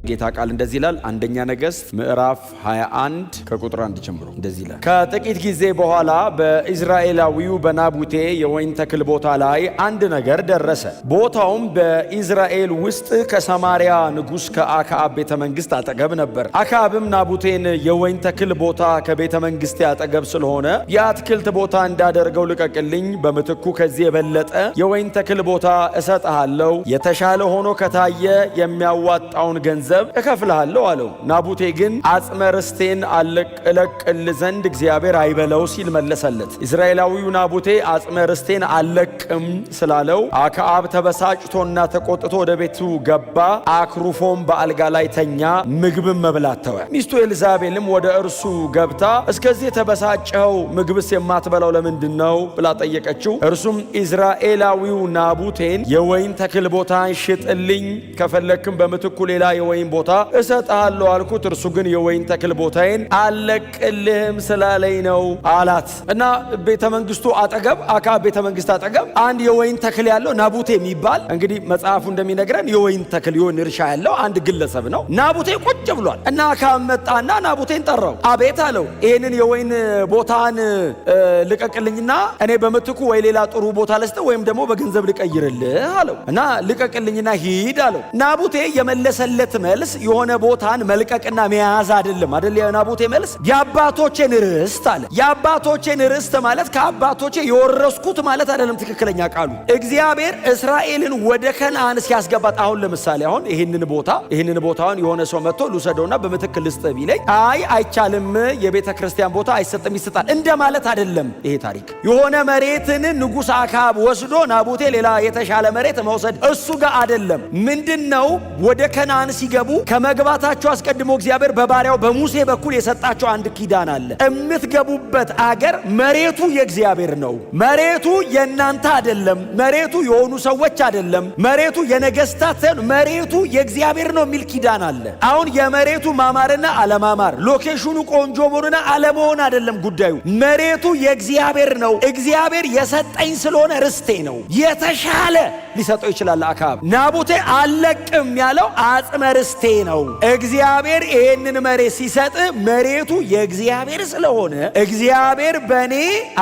ጌታ ቃል እንደዚህ ይላል። አንደኛ ነገሥት ምዕራፍ 21 ከቁጥር 1 ጀምሮ እንደዚህ ይላል። ከጥቂት ጊዜ በኋላ በኢዝራኤላዊው በናቡቴ የወይን ተክል ቦታ ላይ አንድ ነገር ደረሰ። ቦታውም በኢዝራኤል ውስጥ ከሰማርያ ንጉሥ ከአክዓብ ቤተ መንግሥት አጠገብ ነበር። አክዓብም ናቡቴን የወይን ተክል ቦታ ከቤተ መንግሥቴ አጠገብ ስለሆነ የአትክልት ቦታ እንዳደርገው ልቀቅልኝ፣ በምትኩ ከዚህ የበለጠ የወይን ተክል ቦታ እሰጥሃለሁ፣ የተሻለ ሆኖ ከታየ የሚያዋጣውን ገንዘብ እከፍልሃለሁ አለው። ናቡቴ ግን አጽመ ርስቴን እለቅል ዘንድ እግዚአብሔር አይበለው ሲል መለሰለት። እስራኤላዊው ናቡቴ አጽመ ርስቴን አልለቅም ስላለው አክዓብ ተበሳጭቶና ተቆጥቶ ወደ ቤቱ ገባ። አኩርፎም በአልጋ ላይ ተኛ፣ ምግብም መብላት ተወ። ሚስቱ ኤልዛቤልም ወደ እርሱ ገብታ እስከዚህ የተበሳጨኸው ምግብስ የማትበላው ለምንድን ነው ብላ ጠየቀችው። እርሱም ኢዝራኤላዊው ናቡቴን የወይን ተክል ቦታን ሽጥልኝ፣ ከፈለክም በምትኩ ሌላ የወይን ቦታ እሰጥሃለሁ አልኩት። እርሱ ግን የወይን ተክል ቦታዬን አልለቅልህም ስላለኝ ነው አላት። እና ቤተ መንግስቱ አጠገብ፣ አክዓብ ቤተ መንግስት አጠገብ አንድ የወይን ተክል ያለው ናቡቴ የሚባል፣ እንግዲህ መጽሐፉ እንደሚነግረን የወይን ተክል፣ የወይን እርሻ ያለው አንድ ግለሰብ ነው። ናቡቴ ቁጭ ብሏል። እና አክዓብ መጣና ናቡቴን ጠራው። አቤት አለው። ይህንን የወይን ቦታን ልቀቅልኝና እኔ በምትኩ ወይ ሌላ ጥሩ ቦታ ልስጥህ ወይም ደግሞ በገንዘብ ልቀይርልህ አለው። እና ልቀቅልኝና ሂድ አለው። ናቡቴ የመለሰለት መልስ የሆነ ቦታን መልቀቅና መያዝ አይደለም አይደል? የናቡቴ መልስ የአባቶቼን ርስት አለ። የአባቶቼን ርስት ማለት ከአባቶቼ የወረስኩት ማለት አይደለም። ትክክለኛ ቃሉ እግዚአብሔር እስራኤልን ወደ ከነአን ሲያስገባት፣ አሁን ለምሳሌ አሁን ይህንን ቦታውን የሆነ ሰው መጥቶ ልውሰደውና በምትክ ልስጥህ ቢለኝ፣ አይ አይቻልም፣ የቤተ ክርስቲያን ቦታ አይሰጥም፣ ይሰጣል እንደማለት አይደለም። ይሄ ታሪክ የሆነ መሬትን ንጉሥ አክዓብ ወስዶ ናቡቴ ሌላ የተሻለ መሬት መውሰድ እሱ ጋር አይደለም። ምንድነው? ወደ ከነአን ሲገቡ ከመግባታቸው አስቀድሞ እግዚአብሔር በባሪያው በሙሴ በኩል የሰጣቸው አንድ ኪዳን አለ። የምትገቡበት አገር መሬቱ የእግዚአብሔር ነው። መሬቱ የእናንተ አይደለም። መሬቱ የሆኑ ሰዎች አይደለም። መሬቱ የነገስታት ሳይሆን መሬቱ የእግዚአብሔር ነው የሚል ኪዳን አለ። አሁን የመሬቱ ማማርና አለማማር፣ location ኑ ቆንጆ መሆኑና አለመሆን አይደለም ጉዳዩ። መሬቱ የእግዚአብሔር ነው። እግዚአብሔር የሰጠኝ ስለሆነ ርስቴ ነው። የተሻለ ሊሰጠው ይችላል አክዓብ። ናቡቴ አልለቅም ያለው አጽመ ርስቴ ነው። እግዚአብሔር ይሄንን መሬት ሲሰጥ መሬቱ የእግዚአብሔር ስለሆነ እግዚአብሔር በእኔ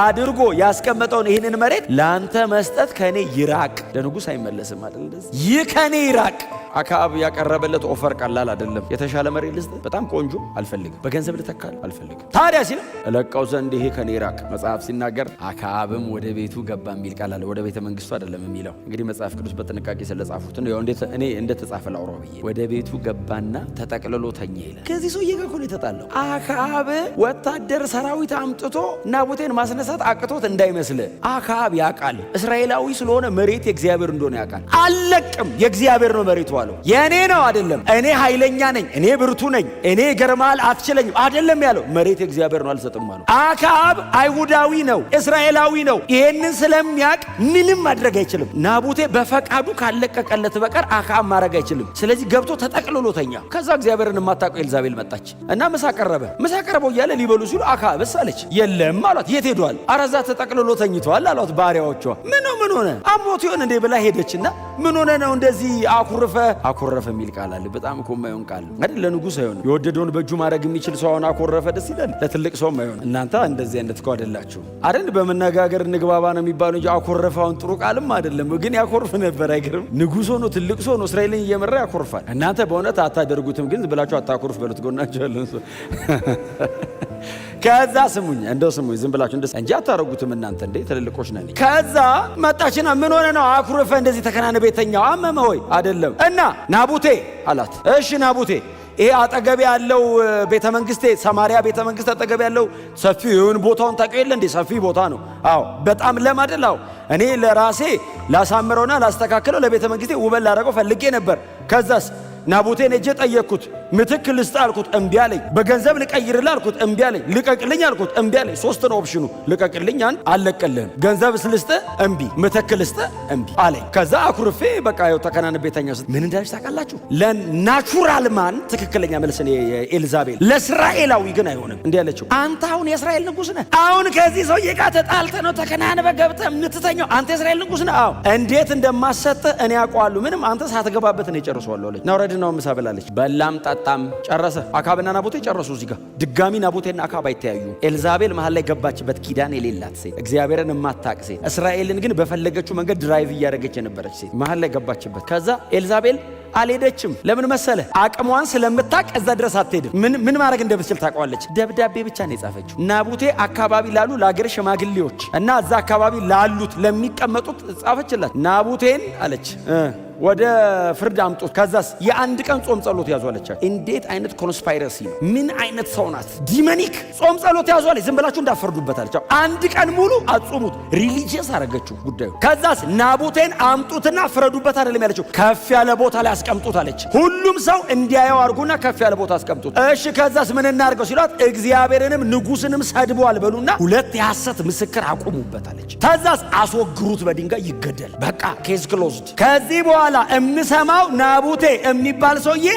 አድርጎ ያስቀመጠውን ይህንን መሬት ለአንተ መስጠት ከእኔ ይራቅ። ለንጉሥ አይመለስም አይደል? እንደዚህ ይህ ከእኔ ይራቅ። አክዓብ ያቀረበለት offer ቀላል አይደለም። የተሻለ መሬት ልስጥ፣ በጣም ቆንጆ፣ አልፈልግም። በገንዘብ ልተካል፣ አልፈልግም። ታዲያ ሲል እለቀው ዘንድ ይሄ ከኔ ይራቅ። መጽሐፍ ሲናገር አክዓብም ወደ ቤቱ ገባ የሚል ቃል አለ። ወደ ቤተ መንግስቱ አይደለም የሚለው። እንግዲህ መጽሐፍ ቅዱስ በጥንቃቄ ስለጻፉት ነው። እኔ እንደተጻፈ ላውራው ብዬ፣ ወደ ቤቱ ገባና ተጠቅልሎ ተኛ ይላል። ከዚህ ሰውዬ ጋር እኮ ነው የተጣለው። አክዓብ ወታደር ሰራዊት አምጥቶ ናቡቴን ማስነሳት አቅቶት እንዳይመስል፣ አክዓብ ያውቃል። እስራኤላዊ ስለሆነ መሬት የእግዚአብሔር እንደሆነ ያውቃል። አልለቅም፣ የእግዚአብሔር ነው መሬቱ አለው። የእኔ ነው አይደለም። እኔ ኃይለኛ ነኝ፣ እኔ ብርቱ ነኝ፣ እኔ ገርማል አትችለኝም አይደለም ያለው። መሬት የእግዚአብሔር ነው፣ አልሰጥም አለው። አክዓብ አይሁዳዊ ነው፣ እስራኤላዊ ነው። ይሄንን ስለሚያውቅ ምንም ማድረግ አይችልም። ናቡቴ በፈቃዱ ካለቀቀለት በቀር አክዓብ ማድረግ አይችልም። ስለዚህ ገብቶ ተጠቅልሎ ተኛ። ከዛ እግዚአብሔርን የማታውቀው ኤልዛቤል መጣች እና ምሳ ቀረበ። ምሳ ቀረበው እያለ ሊበሉ ሲሉ አክዓብስ አለች። የለም አሏት። የት ሄዷል? አረዛ ተጠቅልሎ ተኝቷል አሏት ባሪያዎቿ። ምን ሆነ፣ አሞት ይሆን እንዴ ብላ ሄደችና ምን ሆነ ነው እንደዚህ አኩርፈ? አኮረፈ የሚል ቃል አለ። በጣም እኮ የማይሆን ቃል አይደል? ለንጉሥ አይሆንም። የወደደውን በእጁ ማድረግ የሚችል ሰው አሁን አኮረፈ ደስ ይላል። ለትልቅ ሰውም አይሆንም። እናንተ እንደዚህ አይነት እኮ አይደላችሁ አይደል? በመነጋገር እንግባባ ነው የሚባለው እንጂ አኮረፈ አሁን ጥሩ ቃልም አይደለም። ግን ያኮርፍ ነበር። አይገርም? ንጉሥ ሆኖ፣ ትልቅ ሰው ሆኖ፣ እስራኤልን እየመራ ያኮርፋል። እናንተ በእውነት አታደርጉትም፣ ግን ብላችሁ አታኮርፍ በሉት ጎናችሁ ያለን ሰው። ከዛ ስሙኝ፣ እንደው ስሙኝ፣ ዝም ብላችሁ እንደ እንጂ አታረጉትም እናንተ እንዴ፣ ትልልቆች ነን። ከዛ መጣችና ምን ሆነ ነው አኩርፈ እንደዚህ ተከናንበህ የተኛው፣ አመመ ወይ? አይደለም። እና ናቡቴ አላት። እሺ ናቡቴ፣ ይሄ አጠገብ ያለው ቤተ መንግስቴ፣ ሰማሪያ ቤተ መንግስት አጠገብ ያለው ሰፊ ይሁን ቦታውን ታውቂው የለ እንዴ? ሰፊ ቦታ ነው። አዎ፣ በጣም ለም አይደል? አዎ፣ እኔ ለራሴ ላሳምረውና ላስተካክለው፣ ለቤተ መንግስቴ ውበት ላደረገው ፈልጌ ነበር። ከዛስ ናቡቴን ሄጄ ጠየቅኩት። ምትክ ልስጥ አልኩት፣ እምቢ አለኝ። በገንዘብ ልቀይርልህ አልኩት፣ እምቢ አለኝ። ልቀቅልኝ አልኩት፣ እምቢ አለኝ። ሶስት ነው option ኑ። ልቀቅልኝ አንድ፣ አልለቅልህም። ገንዘብ ልስጥ እምቢ፣ ምትክ ልስጥ እምቢ አለኝ። ከዛ አኩርፌ በቃ ያው ተከናንቤ ተኛሁ። ምን እንዳለች ታውቃላችሁ? ለ natural man ትክክለኛ መልስ ነው የኤልዛቤል፣ ለእስራኤላዊ ግን አይሆንም። እንዲህ ያለችው፣ አንተ አሁን የእስራኤል ንጉሥ ነህ። አሁን ከዚህ ሰውዬ ጋር ተጣልተህ ነው ተከናንበህ ገብተህ የምትተኛው። አንተ የእስራኤል ንጉሥ ነህ። አዎ፣ እንዴት እንደማሰጥህ እኔ አውቀዋለሁ። ምንም አንተ ሳትገባበት እኔ ጨርሰዋለሁ አለች። ና ውረድ ነው ምሳ ብላለች። በላም ጠጣም ጨረሰ። አካብና ናቡቴ ጨረሱ። እዚህ ጋር ድጋሚ ናቡቴና አካብ አይተያዩ። ኤልዛቤል መሀል ላይ ገባችበት። ኪዳን የሌላት ሴት፣ እግዚአብሔርን የማታቅ ሴት፣ እስራኤልን ግን በፈለገችው መንገድ drive እያደረገች የነበረች ሴት መሀል ላይ ገባችበት። ከዛ ኤልዛቤል አልሄደችም። ለምን መሰለ? አቅሟን ስለምታቅ እዛ ድረስ አትሄድም። ምን ምን ማድረግ እንደምትችል ታውቀዋለች። ደብዳቤ ብቻ ነው የጻፈችው። ናቡቴ አካባቢ ላሉ ለአገር ሽማግሌዎች እና እዛ አካባቢ ላሉት ለሚቀመጡት ጻፈችላት። ናቡቴን አለች ወደ ፍርድ አምጡት። ከዛስ የአንድ ቀን ጾም ጸሎት ያዙ አለቻቸው። እንዴት አይነት conspiracy ነው! ምን አይነት ሰው ናት? Demonic። ጾም ጸሎት ያዙ አለች። ዝም ብላችሁ እንዳፈርዱበት አለች። አንድ ቀን ሙሉ አጹሙት። Religious አረገችው ጉዳዩ። ከዛስ ናቡቴን አምጡትና ፍረዱበት አይደለም ያለችው፣ ከፍ ያለ ቦታ ላይ አስቀምጡት አለች። ሁሉም ሰው እንዲያየው አድርጉና ከፍ ያለ ቦታ አስቀምጡት። እሺ ከዛስ ምን እናድርገው ሲሏት እግዚአብሔርንም ንጉስንም ሰድቧል በሉና ሁለት የሐሰት ምስክር አቁሙበት አለች። ከዛስ አስወግሩት በድንጋይ ይገደል። በቃ case closed። ከዚህ በኋላ የምሰማው ናቡቴ የሚባል ሰውዬ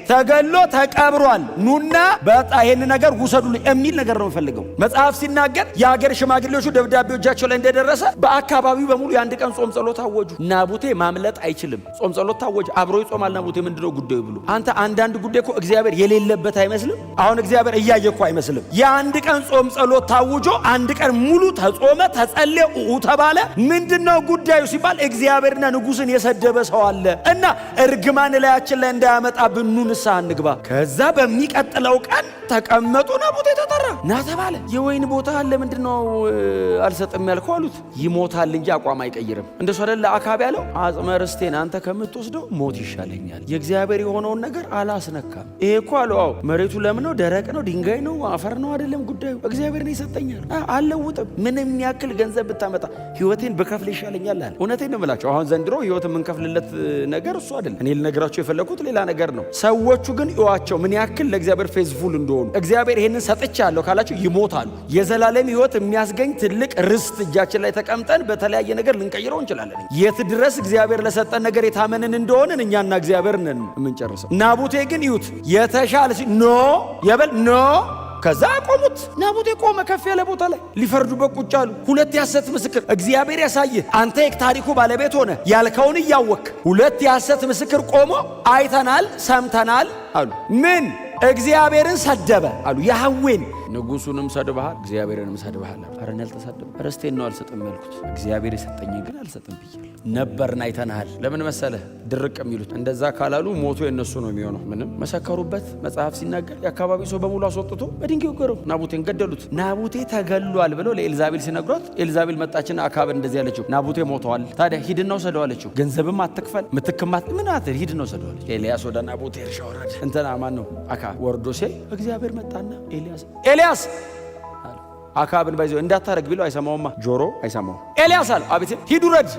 ተገሎ ተቀብሯል፣ ኑና በጣ ይሄን ነገር ውሰዱልኝ የሚል ነገር ነው የምፈልገው። መጽሐፍ ሲናገር የሀገር ሽማግሌዎቹ ደብዳቤው እጃቸው ላይ እንደደረሰ በአካባቢው በሙሉ የአንድ ቀን ጾም ጸሎት አወጁ። ናቡቴ ማምለጥ አይችልም። ጾም ጸሎት ታወጀ። አብሮ ይጾማል ናቡቴ። ምንድነው ጉዳዩ ብሎ አንተ አንዳንድ ጉዳይ እኮ እግዚአብሔር የሌለበት አይመስልም። አሁን እግዚአብሔር እያየ እኮ አይመስልም። የአንድ ቀን ጾም ጸሎት ታውጆ አንድ ቀን ሙሉ ተጾመ፣ ተጸለየ፣ ኡ ተባለ። ምንድነው ጉዳዩ ሲባል እግዚአብሔርና ንጉስን የሰደበ ሰው አለ እና እርግማን ላያችን ላይ እንዳያመጣብን ኑ ንስሐ እንግባ። ከዛ በሚቀጥለው ቀን ተቀመጡ። ናቡቴ ተጠራ። ና ተባለ። የወይን ቦታ አለ ምንድን ነው አልሰጥም ያልከው አሉት። ይሞታል እንጂ አቋም አይቀይርም። እንደሱ አይደለ አካብ ያለው፣ አጽመ ርስቴን አንተ ከምትወስደው ሞት ይሻለኛል። የእግዚአብሔር የሆነውን ነገር አላስነካም። ይሄ እኮ አለው። አዎ መሬቱ ለም ነው፣ ደረቅ ነው፣ ድንጋይ ነው፣ አፈር ነው አይደለም ጉዳዩ። እግዚአብሔር ነው ይሰጠኛል፣ አልለውጥም። ምንም ያክል ገንዘብ ብታመጣ ህይወቴን ብከፍል ይሻለኛል አለ። እውነቴን ነው የምላቸው። አሁን ዘንድሮ ህይወት የምንከፍልለት ነገር እሱ አይደለም። እኔ ልነግራቸው የፈለኩት ሌላ ነገር ነው። ሰዎቹ ግን እዋቸው ምን ያክል ለእግዚአብሔር faithful እንደሆኑ። እግዚአብሔር ይሄንን ሰጥቻለሁ ካላቸው ይሞታሉ። የዘላለም ህይወት የሚያስገኝ ትልቅ ርስት እጃችን ላይ ተቀምጠን በተለያየ ነገር ልንቀይረው እንችላለን። የት ድረስ እግዚአብሔር ለሰጠን ነገር የታመንን እንደሆንን እኛና እግዚአብሔር ነን የምንጨርሰው። ናቡቴ ግን ይዩት የተሻለ no የበል no። ከዛ ቆሙት። ናቡቴ ቆመ ከፍ ያለ ቦታ ላይ፣ ሊፈርዱበት ቁጭ አሉ። ሁለት የሐሰት ምስክር፣ እግዚአብሔር ያሳይህ። አንተ የታሪኩ ባለቤት ሆነ ያልከውን እያወክ ሁለት የሐሰት ምስክር ቆሞ አይተናል፣ ሰምተናል አሉ። ምን እግዚአብሔርን ሰደበ አሉ። ያህዌን፣ ንጉሱንም ሰድበሃል፣ እግዚአብሔርንም ሰድበሃል አሉ። ኧረ እኔ አልተሳደብኩም፣ ርስቴን ነው አልሰጥም ያልኩት። እግዚአብሔር የሰጠኝን ግን አልሰጥም ብያለሁ። ነበርን አይተናሃል። ለምን መሰለህ ድርቅ የሚሉት? እንደዛ ካላሉ ሞቱ የነሱ ነው የሚሆነው። ምንም መሰከሩበት። መጽሐፍ ሲናገር የአካባቢው ሰው በሙሉ አስወጥቶ በድንጋይ ወገረው፣ ናቡቴን ገደሉት። ናቡቴ ተገሏል ብለው ለኤልዛቤል ሲነግሯት ኤልዛቤል መጣችና አካብን እንደዚህ ያለችው፣ ናቡቴ ሞተዋል፣ ታዲያ ሂድና ውሰደው አለችው። ገንዘብም አትክፈል፣ ምትክማት ምን አትል፣ ሂድና ውሰደው አለች። ኤልያስ ወደ ናቡቴ እርሻ ወረደ። እንትና ማን ነው አካብ ወርዶ ሲል እግዚአብሔር መጣና ኤልያስ ኤልያስ አካብን ባይዘው እንዳታረግ ቢለው አይሰማውማ፣ ጆሮ አይሰማውም። ኤልያስ አለ፣ አቤት። ሂድ ውረድ።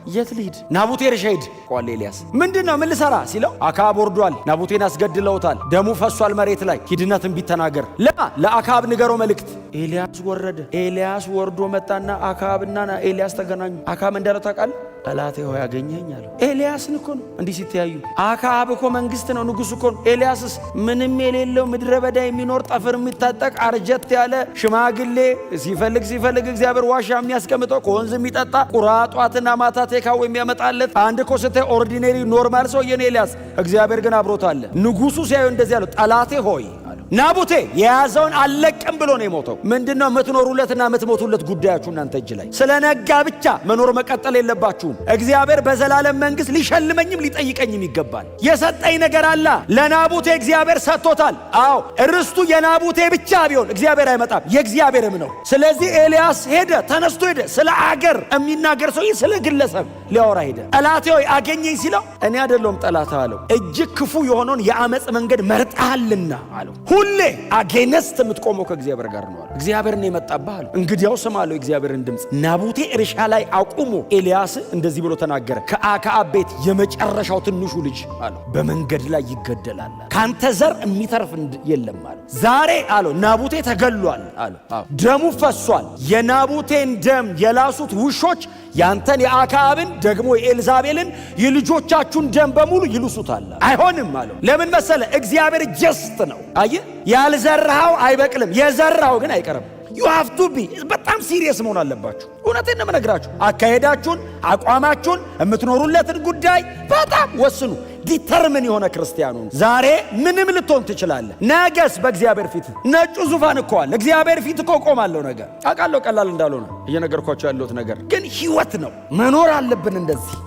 የት ልሂድ? ናቡቴ እርሻ ሂድ። ቋል ኤልያስ ምንድን ነው ምን ልሰራ ሲለው አካብ ወርዷል፣ ናቡቴን አስገድለውታል፣ ደሙ ፈሷል መሬት ላይ፣ ሂድና ትንቢት ተናገር ለማ ለአካብ ንገረው መልእክት። ኤልያስ ወረደ። ኤልያስ ወርዶ መጣና አካብና ኤልያስ ተገናኙ። አካብ እንዳለው ታውቃለህ? ጠላቴ ሆይ አገኘኸኝ አለው። ኤልያስን እኮ ነው እንዲህ ሲተያዩ። አካብ እኮ መንግስት ነው፣ ንጉስ እኮ ነው። ኤልያስስ ምንም የሌለው ምድረ በዳ የሚኖር ጠፍር የሚታጠቅ አርጀት ያለ ሽማግሌ፣ ሲፈልግ ሲፈልግ እግዚአብሔር ዋሻ የሚያስቀምጠው፣ ከወንዝ የሚጠጣ፣ ቁራ ጧትና ማታ takeaway የሚያመጣለት፣ አንድ እኮ ስታይ ordinary normal ሰውዬ ነው ኤልያስ። እግዚአብሔር ግን አብሮታል። ንጉሱ ሲያዩ እንደዚህ ያለው፣ ጠላቴ ሆይ። ናቡቴ የያዘውን አልለቅም ብሎ ነው የሞተው። ምንድነው የምትኖሩለትና የምትሞቱለት ጉዳያችሁ እናንተ እጅ ላይ ስለነጋ ብቻ መኖር መቀጠል የለባችሁም። እግዚአብሔር በዘላለም መንግስት ሊሸልመኝም ሊጠይቀኝም ይገባል። የሰጠኝ ነገር አለ። ለናቡቴ እግዚአብሔር ሰጥቶታል። አዎ ርስቱ የናቡቴ ብቻ ቢሆን እግዚአብሔር አይመጣም፣ የእግዚአብሔርም ነው። ስለዚህ ኤልያስ ሄደ፣ ተነስቶ ሄደ። ስለ አገር የሚናገር ሰውዬ ስለ ግለሰብ ሊያወራ ሄደ። ጠላቴ ሆይ አገኘኝ ሲለው እኔ አይደለሁም ጠላት አለው፣ እጅግ ክፉ የሆነውን የአመፅ መንገድ መርጠሃልና አለው። ሁሌ against የምትቆመው ከእግዚአብሔር ጋር ነው አለ። እግዚአብሔር ነው የመጣብህ አለ። እንግዲያው ስማ አለው የእግዚአብሔርን ድምፅ። ናቡቴ እርሻ ላይ አቁሞ ኤልያስ እንደዚህ ብሎ ተናገረ። ከአክዓብ ቤት የመጨረሻው ትንሹ ልጅ አለው በመንገድ ላይ ይገደላል፣ ካንተ ዘር የሚተርፍ የለም አለ። ዛሬ አለው ናቡቴ ተገሏል አለው። ደሙ ፈሷል። የናቡቴን ደም የላሱት ውሾች ያንተን የአክዓብን ደግሞ የኤልዛቤልን የልጆቻችሁን ደም በሙሉ ይልሱታል። አይሆንም አለው። ለምን መሰለ? እግዚአብሔር just ነው። አየህ፣ ያልዘራኸው አይበቅልም፣ የዘራኸው ግን አይቀርም። You have to be በጣም serious መሆን አለባችሁ። እውነቴን ነው የምነግራችሁ። አካሄዳችሁን፣ አቋማችሁን፣ የምትኖሩለትን ጉዳይ በጣም ወስኑ። Determine የሆነ ክርስቲያኑ ዛሬ ምንም ልትሆን ትችላለህ። ነገስ በእግዚአብሔር ፊት ነጩ ዙፋን እኮ አለ። እግዚአብሔር ፊት እኮ ቆማለሁ። ነገ አውቃለሁ ቀላል እንዳልሆነ እየነገርኳቸው ያለሁት ነገር ግን ህይወት ነው። መኖር አለብን እንደዚህ።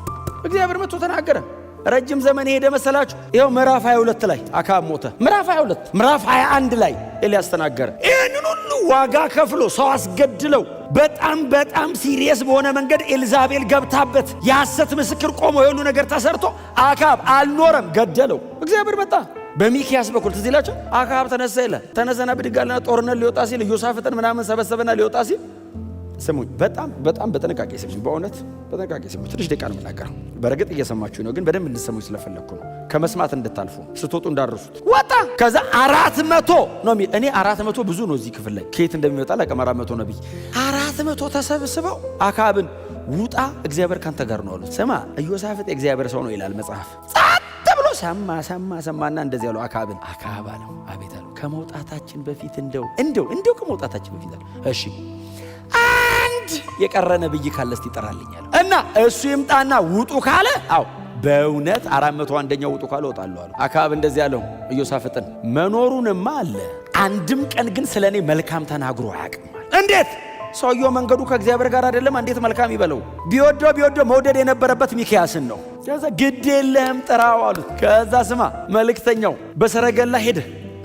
እግዚአብሔር መጥቶ ተናገረ። ረጅም ዘመን ሄደ መሰላችሁ? ይኸው ምዕራፍ 22 ላይ አክዓብ ሞተ። ምዕራፍ 22፣ ምዕራፍ 21 ላይ ኤልያስ ተናገረ። ይህንን ሁሉ ዋጋ ከፍሎ፣ ሰው አስገድለው፣ በጣም በጣም serious በሆነ መንገድ ኤልዛቤል ገብታበት፣ የሐሰት ምስክር ቆሞ፣ የሁሉ ነገር ተሰርቶ አክዓብ አልኖረም፣ ገደለው። እግዚአብሔር መጣ በሚኪያስ በኩል። ትዝ ይላቸው፣ አክዓብ ተነሳ ይላል። ተነሰና ብድግ አለና ጦርነት ሊወጣ ሲል ኢዮሳፍጥን ምናምን ሰበሰበና ሊወጣ ሲል፣ ስሙኝ፣ በጣም በጣም በጥንቃቄ ስሙኝ። በእውነት በጥንቃቄ ስሙኝ። ትንሽ ደቂቃ ነው የምናገረው። በእርግጥ እየሰማችሁ ነው፣ ግን በደንብ እንድሰሙኝ ስለፈለግኩ ነው። ከመስማት እንድታልፉ፣ ስትወጡ እንዳትረሱት። ወጣ። ከዛ 400 ነው የሚል። እኔ 400 ብዙ ነው። እዚህ ክፍል ላይ ከየት እንደሚመጣ አላውቅም። 400 ነቢይ፣ 400 ተሰብስበው አክዓብን ውጣ፣ እግዚአብሔር ካንተ ጋር ነው አሉት። ስማ፣ ኢዮሳፍጥ የእግዚአብሔር ሰው ነው ይላል መጽሐፍ። ጸጥ ብሎ ሰማ ሰማ ሰማና እንደዚህ አለው አክዓብን። አክዓብ አለው፣ አቤት አለው። ከመውጣታችን በፊት እንደው ከመውጣታችን በፊት አለው፣ እሺ፣ አንድ የቀረ ነብይ ካለ እስቲ ይጠራልኛል እና እሱ ይምጣና ውጡ ካለ፣ አው በእውነት 401ኛው ውጡ ካለ እወጣለሁ አለ። አክዓብ እንደዚህ ያለው ኢዮሳፍጥን፣ መኖሩንማ አለ፣ አንድም ቀን ግን ስለ እኔ መልካም ተናግሮ አያውቅም። እንዴት? ሰውየው መንገዱ ከእግዚአብሔር ጋር አይደለም። እንዴት መልካም ይበለው? ቢወደው ቢወደው መውደድ የነበረበት ሚኪያስን ነው። ከዛ ግድ የለህም ጥራው አሉት። ከዛ ስማ፣ መልእክተኛው በሰረገላ ሄደ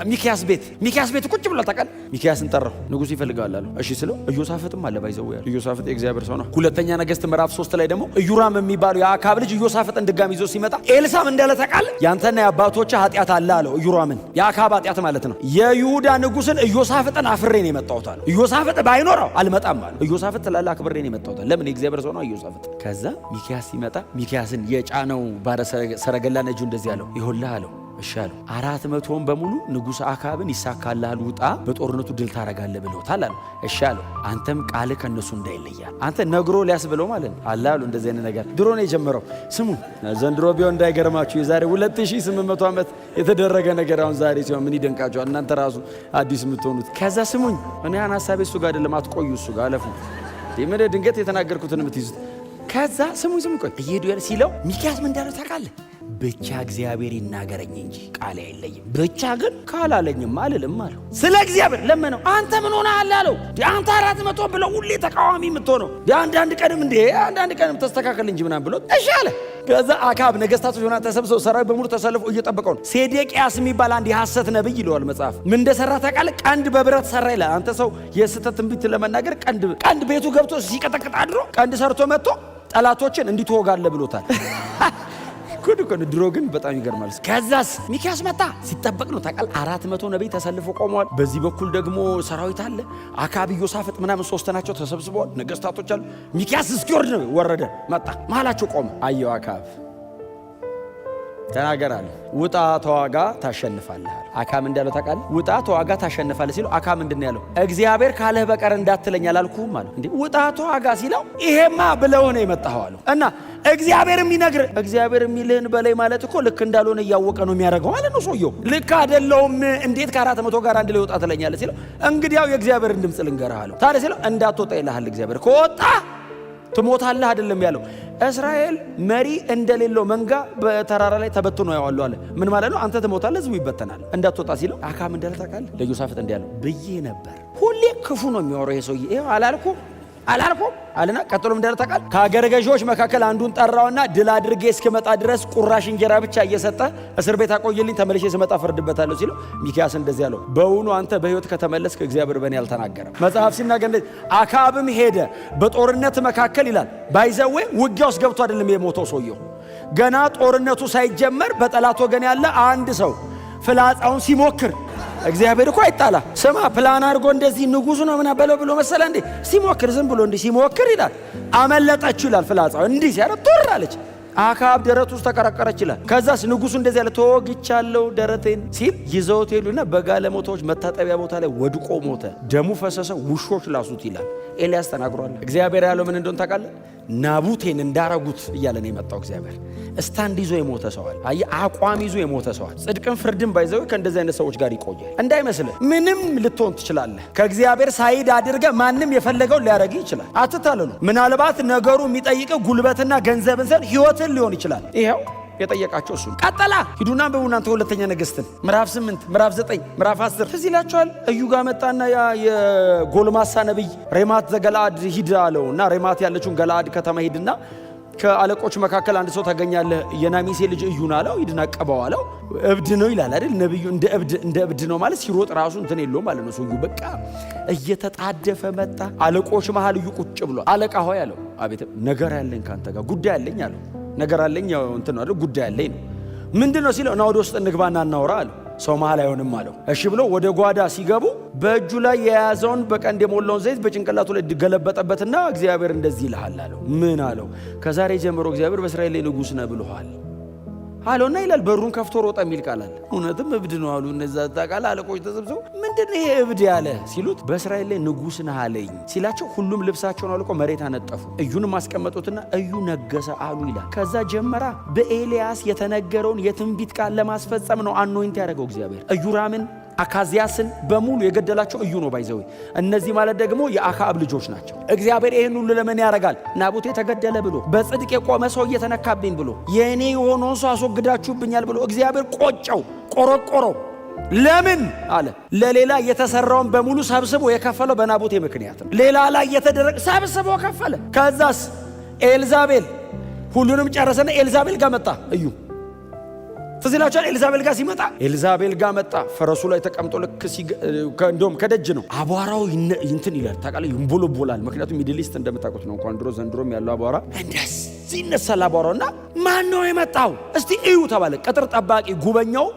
ሚኪያስ ቤት። ሚኪያስ ቤት ቁጭ ብሏል ታውቃለህ። ሚኪያስን ጠራው። ንጉሱ ይፈልጋል አለው። እሺ ስለው ኢዮሳፍጥም አለ፣ by the way ኢዮሳፍጥ የእግዚአብሔር ሰው ነው። ሁለተኛ ነገሥት ምዕራፍ 3 ላይ ደግሞ ኢዮራም የሚባለው የአክዓብ ልጅ ኢዮሳፍጥን ድጋሚ ይዞ ሲመጣ ኤልሳም እንዳለ ታውቃለህ። ያንተና የአባቶችህ ኃጢአት አለ አለው ኢዮራምን፣ የአክዓብ ኃጢአት ማለት ነው። የይሁዳ ንጉስን ኢዮሳፍጥን አፍሬ ነው የመጣሁት አለው። ኢዮሳፍጥ ባይኖረው አልመጣም አለው። ኢዮሳፍጥ ስላለ አክብሬ ነው የመጣሁት። ለምን? የእግዚአብሔር ሰው ነው ኢዮሳፍጥ። ከዛ ሚኪያስ ሲመጣ ሚኪያስን የጫነው ባለ ሰረገላ ነጂው እንደዚህ አለው፣ ይኸውልህ አለው። እሺ አለው። 400ውን በሙሉ ንጉሥ አክዓብን ይሳካልሃል፣ ውጣ፣ በጦርነቱ ድል ታረጋለህ ብለውታል አለው። እሺ አለው። አንተም ቃልህ ከእነሱ እንዳይለያል። አንተ ነግሮ ሊያስብለው ማለት ነው አለ አሉ። እንደዚህ አይነት ነገር ድሮ ነው የጀመረው። ስሙ፣ ዘንድሮ ቢሆን እንዳይገርማችሁ፣ የዛሬ 2800 ዓመት የተደረገ ነገር አሁን ዛሬ ሲሆን ምን ይደንቃችኋል? እናንተ ራሱ አዲስ የምትሆኑት። ከዛ ስሙኝ፣ እኔ ያን ሀሳቤ እሱ ጋር አይደለም፣ አትቆዩ፣ እሱ ጋር አለፉ። ምን ድንገት የተናገርኩትን የምትይዙት። ከዛ ስሙኝ ስሙኝ፣ ቆይ፣ እየሄዱ ያለ ሲለው ሚኪያስ ምን እንዳለው ታውቃለህ? ብቻ እግዚአብሔር ይናገረኝ እንጂ ቃሌ አይለይም። ብቻ ግን ካላለኝም አልልም አለው። ስለ እግዚአብሔር ለመነው። አንተ ምን ሆነሃል አለው። አንተ 400 ብለው ሁሌ ተቃዋሚ የምትሆነው፣ አንዳንድ ቀንም እንዴ አንዳንድ ቀንም ተስተካከል እንጂ ምናምን ብሎ እሺ አለ። ከዛ አክዓብ ነገስታቶች ሆና ተሰብስበው ሰራዊት በሙሉ ተሰልፎ እየጠበቀው ነው። ሴዴቅያስ የሚባል አንድ የሐሰት ነብይ ይለዋል መጽሐፍ። ምን እንደሰራ ታውቃለህ? ቀንድ በብረት ሰራ ይላል። አንተ ሰው የስህተት ትንቢት ለመናገር ቀንድ ቤቱ ገብቶ ሲቀጠቅጥ አድሮ ቀንድ ሰርቶ መጥቶ ጠላቶችን እንዲህ ትወጋለህ ብሎታል። ጉድ እኮ ነው። ድሮ ግን በጣም ይገርማል። ከዛስ ሚኪያስ መጣ። ሲጠበቅ ነው ታውቃለህ። 400 ነቢይ ተሰልፎ ቆመዋል። በዚህ በኩል ደግሞ ሰራዊት አለ። አክዓብ፣ ኢዮሳፍጥ ምናምን ሶስት ናቸው ተሰብስበዋል። ነገስታቶች አሉ። ሚኪያስ እስኪወርድ ነው። ወረደ፣ መጣ፣ መሀላቸው ቆመ። አየው አክዓብ፣ ተናገር አለ። ውጣ ተዋጋ ታሸንፋለህ። አክዓብ እንዳለው ታውቃለህ። ውጣ ተዋጋ ታሸንፋለህ ሲለው አክዓብ ምንድን ነው ያለው? እግዚአብሔር ካለህ በቀር እንዳትለኝ አላልኩህም አለው። እንዴ፣ ውጣ ተዋጋ ሲለው ይሄማ ብለው ነው የመጣኸው አለው። እና እግዚአብሔር የሚነግር፣ እግዚአብሔር የሚልህን በላይ ማለት እኮ ልክ እንዳልሆነ እያወቀ ነው የሚያደርገው ማለት ነው። ሰውየው ልክ አይደለውም። እንዴት ከ400 ጋር አንድ ላይ ወጣ ትለኛለህ ሲለው እንግዲያው የእግዚአብሔርን ድምፅ ልንገርህ አለው። ታዲያ ሲለው እንዳትወጣ ይልሃል እግዚአብሔር፣ ከወጣ ትሞታለህ አይደለም ያለው። እስራኤል መሪ እንደሌለው መንጋ በተራራ ላይ ተበትኖ ያዋሉ አለ። ምን ማለት ነው? አንተ ትሞታለህ፣ ህዝቡ ይበተናል። እንዳትወጣ ሲለው አክዓብ እንዳለ ታውቃለህ? ለኢዮሳፍጥ እንዲህ ያለው፣ ብዬ ነበር። ሁሌ ክፉ ነው የሚያወራው ይሄ ሰውዬ። ይኸው አላልኩም አላልኩም አለና ቀጥሎም እንዳለ ታውቃለህ? ከአገረ ገዢዎች መካከል አንዱን ጠራውና ድል አድርጌ እስክመጣ ድረስ ቁራሽ እንጀራ ብቻ እየሰጠ እስር ቤት አቆይልኝ፣ ተመልሼ ስመጣ ፈርድበታለሁ ሲለው ሚኪያስ እንደዚህ አለው፣ በውኑ አንተ በሕይወት ከተመለስክ እግዚአብሔር በእኔ አልተናገረም። መጽሐፍ ሲናገር እንደዚህ አክዓብም ሄደ በጦርነት መካከል ይላል። By the way ውጊያ ውስጥ ገብቶ አይደለም የሞተው ሰውየው። ገና ጦርነቱ ሳይጀመር በጠላት ወገን ያለ አንድ ሰው ፍላጻውን ሲሞክር እግዚአብሔር እኮ አይጣላ። ስማ ፕላን አድርጎ እንደዚህ ንጉሱ ነው ምና በለው ብሎ መሰለ እንዴ? ሲሞክር ዝም ብሎ እንዲህ ሲሞክር ይላል አመለጠችው ይላል። ፍላጻው እንዲህ ሲያደርግ ቱር አለች። አክዓብ ደረት ውስጥ ተቀረቀረች ይላል። ከዛስ ንጉሱ እንደዚህ ያለ ተወግቻለሁ ደረቴን ሲል ይዘውት ሄዱና በጋለሞታዎች መታጠቢያ ቦታ ላይ ወድቆ ሞተ። ደሙ ፈሰሰ፣ ውሾች ላሱት ይላል። ኤልያስ ተናግሯል። እግዚአብሔር ያለው ምን እንደሆነ ታውቃለህ? ናቡቴን እንዳረጉት እያለ ነው የመጣው። እግዚአብሔር stand ይዞ የሞተ ሰው አለ። አየህ፣ አቋም ይዞ የሞተ ሰው አለ። ጽድቅን ፍርድን ባይዘው ከእንደዚህ አይነት ሰዎች ጋር ይቆያል። እንዳይመስልህ ምንም ልትሆን ትችላለህ። ከእግዚአብሔር side አድርገህ ማንም የፈለገውን ሊያደርግ ይችላል። አትታለሉ። ምናልባት ነገሩ የሚጠይቅህ ጉልበትና ገንዘብን ሳይሆን ህይወትን ሊሆን ይችላል። ይኸው የጠየቃቸው እሱ ቀጠላ። ሂዱና አንብቡ እናንተ ሁለተኛ ነገሥትን ምዕራፍ 8 ምዕራፍ 9 ምዕራፍ 10 ትዝ ይላችኋል። እዩ ጋር መጣና ያ የጎልማሳ ነቢይ ሬማት ዘገለአድ ሂድ አለው እና ሬማት ያለችውን ገለአድ ከተማ ሂድና ከአለቆች መካከል አንድ ሰው ታገኛለህ፣ የናሜሲ ልጅ እዩን አለው። ሂድና ቀባው አለው። እብድ ነው ይላል አይደል ነብዩ። እንደ እብድ ነው ማለት ሲሮጥ ራሱ እንትን የለውም ማለት ነው። ሰውዬው በቃ እየተጣደፈ መጣ። አለቆች መሃል እዩ ቁጭ ብሏል። አለቃ ሆይ አለው። አቤት፣ ነገር ያለኝ ካንተ ጋር ጉዳይ አለኝ አለው። ነገር አለኝ ያው እንትን ነው አይደል ጉዳይ አለኝ ነው። ምንድን ነው ሲለው፣ ና ወደ ውስጥ እንግባና እናውራ አለው። ሰው መሃል አይሆንም አለው። እሺ ብሎ ወደ ጓዳ ሲገቡ በእጁ ላይ የያዘውን በቀንድ የሞላውን ዘይት በጭንቅላቱ ላይ ገለበጠበትና እግዚአብሔር እንደዚህ ይልሃል አለው። ምን አለው? ከዛሬ ጀምሮ እግዚአብሔር በእስራኤል ላይ ንጉሥ ነህ ብሎሃል አለውና ይላል። በሩን ከፍቶ ሮጠ የሚል ቃል አለ። እውነትም እብድ ነው አሉ እነዛ ታውቃለህ አለቆች ተሰብስበው ምንድን ነው ይሄ እብድ ያለ ሲሉት በእስራኤል ላይ ንጉሥ ነህ አለኝ ሲላቸው ሁሉም ልብሳቸውን አውልቆ መሬት አነጠፉ። እዩንም አስቀመጡትና እዩ ነገሰ አሉ ይላል። ከዛ ጀመራ በኤልያስ የተነገረውን የትንቢት ቃል ለማስፈጸም ነው anoint ያደረገው እግዚአብሔር። ኢዮራምን አካዚያስን በሙሉ የገደላቸው እዩ ነው by the way። እነዚህ ማለት ደግሞ የአክዓብ ልጆች ናቸው። እግዚአብሔር ይህን ሁሉ ለምን ያደርጋል? ናቡቴ ተገደለ ብሎ በጽድቅ የቆመ ሰው እየተነካብኝ ብሎ የእኔ የሆነውን ሰው አስወግዳችሁብኛል ብሎ እግዚአብሔር ቆጨው፣ ቆረቆረው። ለምን አለ? ለሌላ የተሰራውን በሙሉ ሰብስቦ የከፈለው በናቡቴ ምክንያት ነው። ሌላ ላይ የተደረገ ሰብስቦ ከፈለ። ከዛስ ኤልዛቤል ሁሉንም ጨረሰና ኤልዛቤል ጋር መጣ እዩ ትዝ ይላችኋል። ኤልዛቤል ጋር ሲመጣ ኤልዛቤል ጋር መጣ። ፈረሱ ላይ ተቀምጦ ልክ እንደውም ከደጅ ነው አቧራው እንትን ይላል ታውቃለህ፣ ይንቦለቦላል። ምክንያቱም Middle East እንደምታውቁት ነው፣ እንኳን ድሮ ዘንድሮም ያለው አቧራ እንደዚህ ይነሳል አቧራው። እና ማን ነው የመጣው እስቲ እዩ ተባለ። ቅጥር ጠባቂ ጉበኛው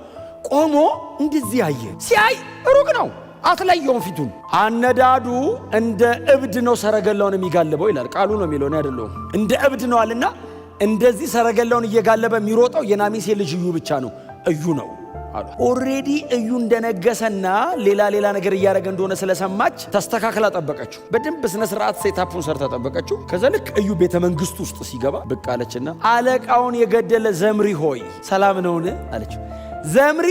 ቆሞ እንደዚህ አየ። ሲያይ ሩቅ ነው አትለየውም ፊቱን። አነዳዱ እንደ እብድ ነው ሰረገላውን የሚጋልበው ይላል ቃሉ ነው የሚለው እኔ አይደለሁም። እንደ እብድ ነው አለና እንደዚህ ሰረገላውን እየጋለበ የሚሮጠው የናሜሴ ልጅ እዩ ብቻ ነው፣ እዩ ነው አሉ። Already እዩ እንደነገሰና ሌላ ሌላ ነገር እያደረገ እንደሆነ ስለሰማች ተስተካክላ ጠበቀችው። በደንብ ስነ ስርዓት setup ኡን ሰርታ ጠበቀችው። ከዛ ልክ እዩ ቤተ መንግስቱ ውስጥ ሲገባ ብቅ አለችና አለቃውን የገደለ ዘምሪ ሆይ ሰላም ነውን አለችው። ዘምሪ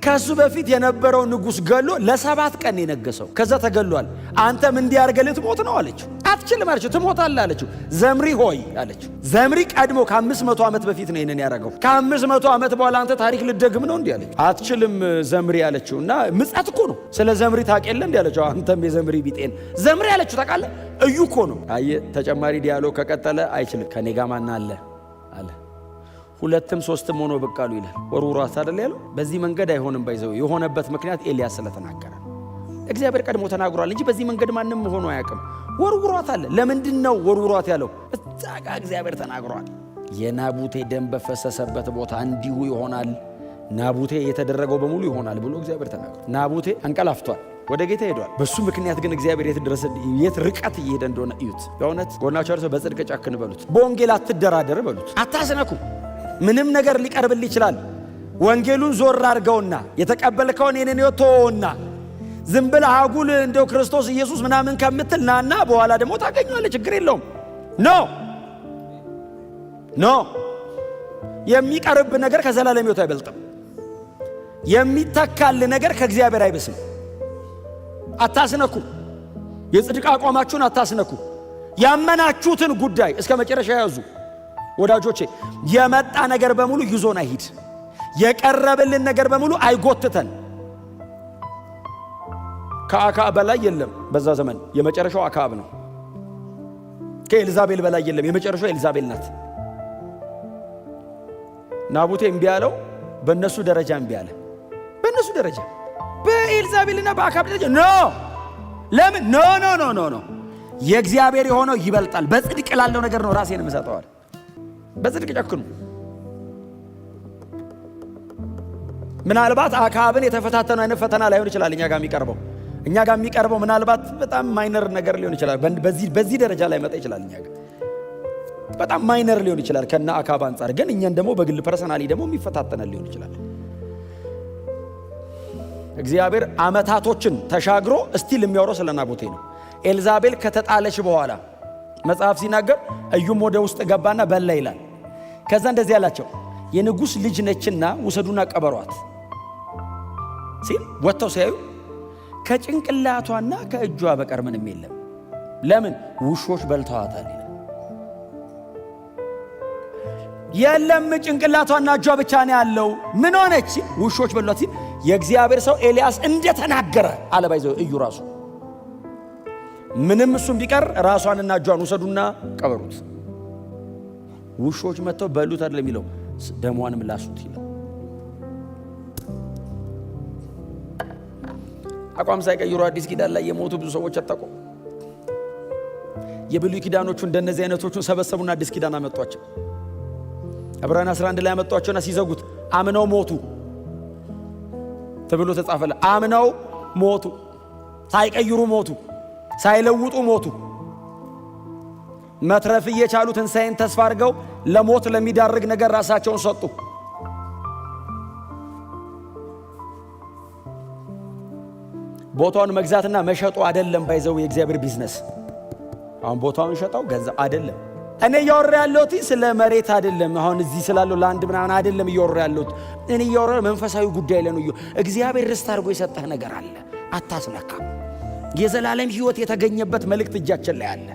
ከሱ በፊት የነበረው ንጉሥ ገሎ ለ7 ቀን የነገሰው ከዛ ተገሏል። አንተም እንዲህ አድርገህ ልትሞት ነው አለችው። አትችልም አለችው። ትሞታለህ አለችው። ዘምሪ ሆይ አለችው። ዘምሪ ቀድሞ ከ500 ዓመት በፊት ነው ይሄንን ያደረገው። ከ500 ዓመት በኋላ አንተ ታሪክ ልደግም ነው እንዲህ አለችው። አትችልም ዘምሪ አለችው። እና ምጸት እኮ ነው። ስለ ዘምሪ ታውቅ የለ እንዲህ አለችው። አንተም የዘምሪ ቢጤን ዘምሪ አለችው። ታውቃለህ እዩ እኮ ነው። አየህ ተጨማሪ dialogue ከቀጠለ አይችልም። ከኔ ጋር ማን አለ አለ። 2ም 3ም ሆኖ ብቅ አሉ ይላል። ወርውሯት አይደል ያለው? በዚህ መንገድ አይሆንም by the way የሆነበት ምክንያት ኤልያስ ስለተናገረ ነው። እግዚአብሔር ቀድሞ ተናግሯል እንጂ በዚህ መንገድ ማንም ሆኖ አያውቅም። ወርውሯት አለ። ለምንድን ነው ወርውሯት ያለው? እዛ ጋ እግዚአብሔር ተናግሯል። የናቡቴ ደም በፈሰሰበት ቦታ እንዲሁ ይሆናል፣ ናቡቴ የተደረገው በሙሉ ይሆናል ብሎ እግዚአብሔር ተናግሯል። ናቡቴ አንቀላፍቷል፣ ወደ ጌታ ሄዷል። በሱ ምክንያት ግን እግዚአብሔር የት ድረስ የት ርቀት እየሄደ እንደሆነ እዩት። በእውነት ጎናቸው ሰው በጽድቅ ጨክን በሉት፣ በወንጌል አትደራደር በሉት፣ አታስነኩ። ምንም ነገር ሊቀርብል ይችላል። ወንጌሉን ዞር አድርገውና የተቀበልከውን የኔን ሕይወት ተወውና ዝም ብለህ አጉል እንደው ክርስቶስ ኢየሱስ ምናምን ከምትል ናና በኋላ ደግሞ ታገኘዋለህ። ችግር የለውም። No no፣ የሚቀርብ ነገር ከዘላለም ሕይወት አይበልጥም። የሚተካል ነገር ከእግዚአብሔር አይበስም። አታስነኩ። የጽድቅ አቋማችሁን አታስነኩ። ያመናችሁትን ጉዳይ እስከ መጨረሻ ያዙ። ወዳጆቼ የመጣ ነገር በሙሉ ይዞን አይሂድ። የቀረበልን ነገር በሙሉ አይጎትተን። ከአክዓብ በላይ የለም። በዛ ዘመን የመጨረሻው አክዓብ ነው። ከኤልዛቤል በላይ የለም። የመጨረሻው ኤልዛቤል ናት። ናቡቴ እምቢ አለው። በእነሱ ደረጃ እምቢ አለ። በእነሱ ደረጃ በኤልዛቤልና በአክዓብ ደረጃ no። ለምን no no no no no። የእግዚአብሔር የሆነው ይበልጣል። በጽድቅ ላለው ነገር ነው ራሴን የምሰጠው አለ። በጽድቅ ጨክኑ። ምናልባት አክዓብን የተፈታተነው አይነት ፈተና ላይሆን ይችላል እኛ ጋር የሚቀርበው። እኛ ጋር የሚቀርበው ምናልባት በጣም minor ነገር ሊሆን ይችላል። በዚህ ደረጃ ላይ መጣ ይችላል። እኛ ጋር በጣም minor ሊሆን ይችላል ከነ አክዓብ አንጻር። ግን እኛን ደግሞ በግል personally ደግሞ የሚፈታተነን ሊሆን ይችላል። እግዚአብሔር አመታቶችን ተሻግሮ still የሚያወራው ስለ ናቡቴ ነው። ኤልዛቤል ከተጣለች በኋላ መጽሐፍ ሲናገር እዩም ወደ ውስጥ ገባና በላ ይላል። ከዛ እንደዚህ ያላቸው የንጉሥ ልጅ ነችና ውሰዱና ቀበሯት ሲል ወጥተው ሲያዩ ከጭንቅላቷና ከእጇ በቀር ምንም የለም። ለምን? ውሾች በልተዋታል ይላል። የለም ጭንቅላቷና እጇ ብቻ ነው ያለው። ምን ሆነች? ውሾች በሏት ሲል የእግዚአብሔር ሰው ኤልያስ እንደተናገረ አለ። By the way እዩ ራሱ ምንም እሱም ቢቀር ራሷንና እጇን ውሰዱና ቀበሩት። ውሾች መጥተው በሉት አይደለም የሚለው፣ ደሟንም ላሱት ይላል። አቋም ሳይቀይሩ አዲስ ኪዳን ላይ የሞቱ ብዙ ሰዎች አታውቁም። የብሉይ ኪዳኖቹ እንደነዚህ አይነቶቹን ሰበሰቡና አዲስ ኪዳን አመጧቸው። ዕብራውያን 11 ላይ አመጧቸውና ሲዘጉት አምነው ሞቱ ተብሎ ተጻፈለ። አምነው ሞቱ፣ ሳይቀይሩ ሞቱ፣ ሳይለውጡ ሞቱ። መትረፍ እየቻሉ ትንሣኤን ተስፋ አድርገው ለሞት ለሚዳርግ ነገር ራሳቸውን ሰጡ። ቦታውን መግዛትና መሸጡ አይደለም by the way የእግዚአብሔር ቢዝነስ። አሁን ቦታውን ሸጠው ገንዘብ አይደለም። እኔ እያወራ ያለሁት ስለ መሬት አይደለም። አሁን እዚህ ስላለው ለአንድ ምናምን አይደለም እያወራ ያለሁት። እኔ እያወራ መንፈሳዊ ጉዳይ ላይ ነው። እግዚአብሔር ርስት አድርጎ የሰጠህ ነገር አለ፣ አታስነካ። የዘላለም ሕይወት የተገኘበት መልእክት እጃችን ላይ አለ።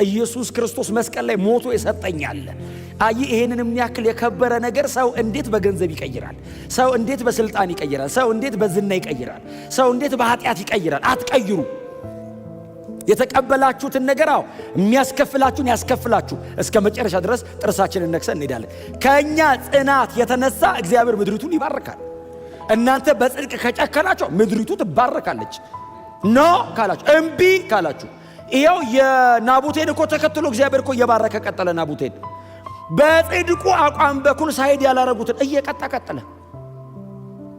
ኢየሱስ ክርስቶስ መስቀል ላይ ሞቶ የሰጠኝ አለ። አይ ይሄንን የሚያክል የከበረ ነገር ሰው እንዴት በገንዘብ ይቀይራል? ሰው እንዴት በስልጣን ይቀይራል? ሰው እንዴት በዝና ይቀይራል? ሰው እንዴት በኃጢአት ይቀይራል? አትቀይሩ። የተቀበላችሁትን ነገር አዎ የሚያስከፍላችሁን ያስከፍላችሁ። እስከ መጨረሻ ድረስ ጥርሳችንን ነክሰን እንሄዳለን። ከእኛ ጽናት የተነሳ እግዚአብሔር ምድሪቱን ይባርካል። እናንተ በጽድቅ ከጨከናችሁ ምድሪቱ ትባረካለች። No ካላችሁ፣ እምቢ ካላችሁ፣ ይኸው የናቡቴን እኮ ተከትሎ እግዚአብሔር እኮ እየባረከ ቀጠለ። ናቡቴን በጽድቁ አቋም በኩል side ያላረጉትን እየቀጣ ቀጠለ፣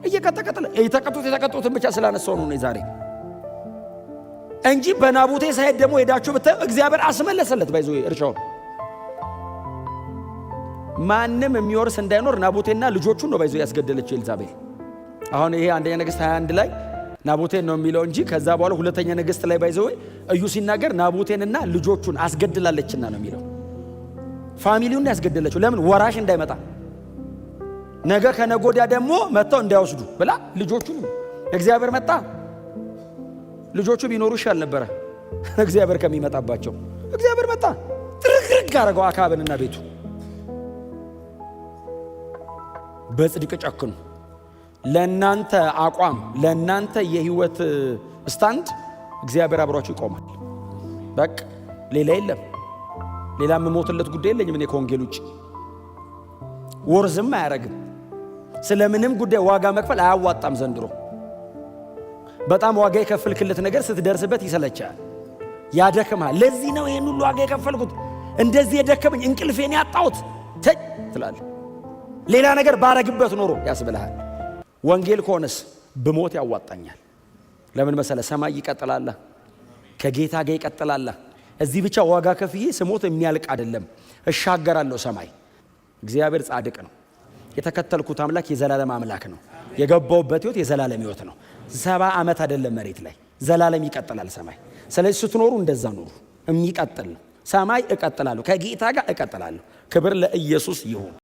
እየቀጣ ቀጠለ። የተቀጡትን ብቻ ስላነሳው ነው ዛሬ እንጂ በናቡቴ side ደግሞ ሄዳችሁ ብታዩ እግዚአብሔር አስመለሰለት። By the way እርሻውን ማንም የሚወርስ እንዳይኖር ናቡቴና ልጆቹን ነው by the way ያስገደለችው ኤልዛቤል። አሁን ይሄ አንደኛ ነገሥት 21 ላይ ናቡቴን ነው የሚለው እንጂ ከዛ በኋላ ሁለተኛ ነገሥት ላይ by the way እዩ ሲናገር ናቡቴንና ልጆቹን አስገድላለችና ነው የሚለው። Family ውን ያስገደለችው ለምን? ወራሽ እንዳይመጣ ነገ ከነጎዲያ ደግሞ መጥተው እንዳይወስዱ ብላ ልጆቹን። እግዚአብሔር መጣ። ልጆቹ ቢኖሩ ይሻል ነበረ እግዚአብሔር ከሚመጣባቸው። እግዚአብሔር መጣ፣ ጥርግርግ አደረገው አክዓብንና ቤቱ። በጽድቅ ጨክኑ። ለእናንተ አቋም፣ ለእናንተ የህይወት stand እግዚአብሔር አብሯችሁ ይቆማል። በቃ ሌላ የለም። ሌላ የምሞትለት ጉዳይ የለኝም እኔ ከወንጌል ውጭ። ወርዝም አያረግም። ስለምንም ጉዳይ ዋጋ መክፈል አያዋጣም ዘንድሮ። በጣም ዋጋ የከፈልክለት ነገር ስትደርስበት ይሰለቻል፣ ያደክምሃል። ለዚህ ነው ይህን ሁሉ ዋጋ የከፈልኩት፣ እንደዚህ የደከመኝ፣ እንቅልፌን ያጣሁት ትላለህ። ሌላ ነገር ባረግበት ኖሮ ያስብልሃል። ወንጌል ከሆነስ ብሞት ያዋጣኛል። ለምን መሰለ? ሰማይ ይቀጥላል፣ ከጌታ ጋር ይቀጥላል። እዚህ ብቻ ዋጋ ከፍዬ ስሞት የሚያልቅ አይደለም፣ እሻገራለሁ ሰማይ። እግዚአብሔር ጻድቅ ነው። የተከተልኩት አምላክ የዘላለም አምላክ ነው። የገባውበት ህይወት የዘላለም ህይወት ነው። 70 ዓመት አይደለም መሬት ላይ፣ ዘላለም ይቀጥላል ሰማይ። ስለዚህ ስትኖሩ እንደዛ ኑሩ። የሚቀጥል ነው ሰማይ። እቀጥላለሁ፣ ከጌታ ጋር እቀጥላለሁ። ክብር ለኢየሱስ ይሁን።